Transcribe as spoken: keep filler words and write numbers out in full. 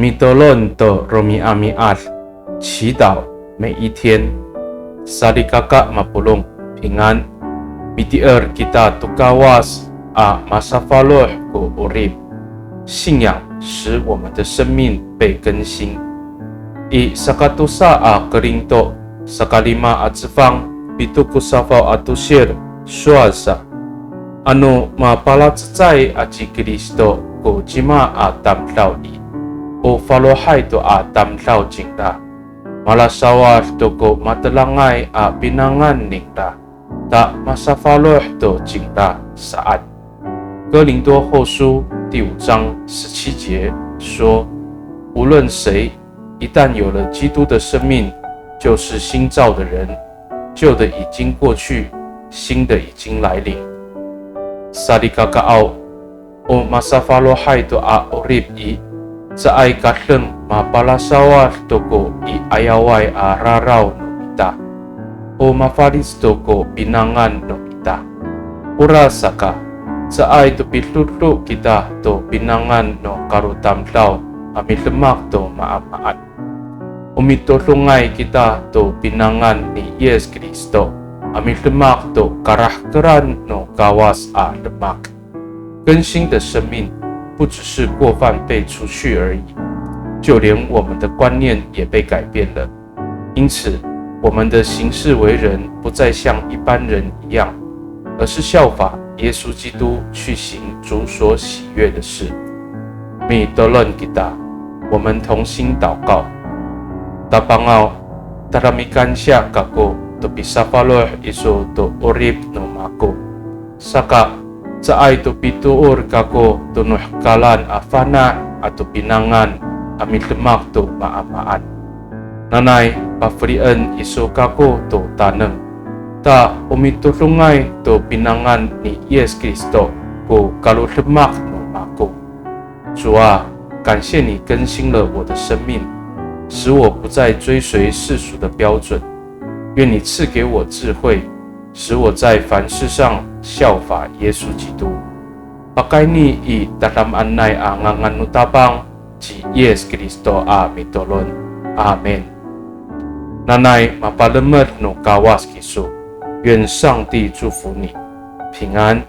Mitolon to romi'ami'ad, 祈祷每一天。Salikaka mapolong, 平安。Mitier kita to Kawas a masafaloh ko 'orip. 信仰使我们的生命被更新。I sakatosa a Korinto, sakalima a cefang, pito ko safaw a tosir, sowal sa. Ano mapalacecay aci Kristo ko cima a tamdaw i, o falohay to a tamdaw cingra. Malasawad to ko matelangay a pinangan ningra, ta masafaloh to cingra saan. 哥林多后书第五章十七节说，无论谁，一旦有了基督的生命，就是新造的人，旧的已经过去，新的已经来临。Salikakaaw, o masafalohay to a 'orip i, caay ka deng mapalasawad to ko i 'ayaway a raraw no mita. O mafalic to ko pinangan no mita. Orasaka, caay to pidodo kita to pinangan no kalotamdaw a midemak to maamaan. O mitodongay kita to pinangan ni Yis Kristo a midemak to karahkeran no Kawas a demak. 更新的生命不只是过犯被除去而已，就连我们的观念也被改变了。因此，我们的行事为人不再像一般人一样，而是效法耶稣基督，去行主所喜悦的事。Mitolon kita, 我们同心祷告。Tapangaw, tada mikansiya kako to pisafaloh iso to 'orip no mako. Saka, caay to pitoor kako to no hekalan a fana' ato pinangan a midemak to maamaan. Nanay pafelien iso kako to taneng, ta o mitodongay to pinangan ni Yis Kristo ko kalodemak no mako. 主啊，感谢你更新了我的生命，使我不再追随世俗的标准。愿你赐给我智慧，使我在凡事上效法耶稣基督。Pakayni i tadamaanay a ngangan no Tapang ci Yis Kristo a mitolon. Amin. Nanay mapalemed no Kawas kiso. 愿上帝祝福你，平安。